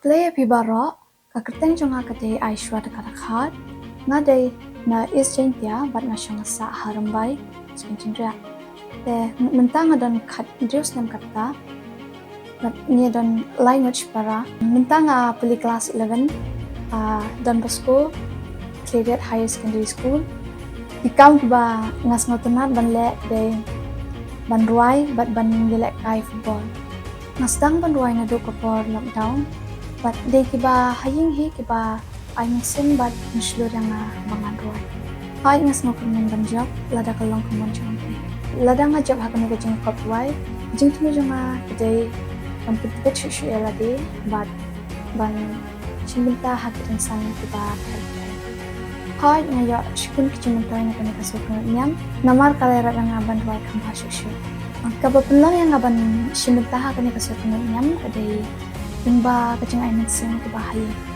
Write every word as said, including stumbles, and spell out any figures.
Khublei ïa phi baroh, ka kyrteng jong nga ka dei Aishwarya Dkhar. Nga dei na East Jaintia bad nga shong sah ha Rymbai, Skynging Jynriah. Te mynta nga don khathynriew snem katta. Bad ngi don lai ngut shipara. Mynta nga pule klas eleven, ah, Don Bosco Khliehriat Higher Secondary School. Ki kam kiba nga sngewtynnat ban leh dei ban rwai bad ban ïalehkai football. Nga sdang ban rwai naduh ka por lockdown bad dei kiba ha ïing hi kiba ai mynsiem bad mynshlur ïa nga ba ngan rwai. Hooid, nga sngewkmen ban jop lada ka long ka mon jong nga. Lada nga jop ha kane ka jingkop rwai, ka jingthmu jong nga ka dei ban pyntbit shuh shuh ïa lade bad ban shim bynta ha ki rynsan kiba pher pher. Hooid, nga ïoh shibun ki jingmyntoi na kane ka sur kynnoh niam namar ka la ïarap ïa nga ban rwai kham bha shuh shuh. Kaba pynlong ïa nga ban shim bynta ha kane ka sur kynnoh niam ka dei lyngba ka jingai mynsiem kaba ha ïing.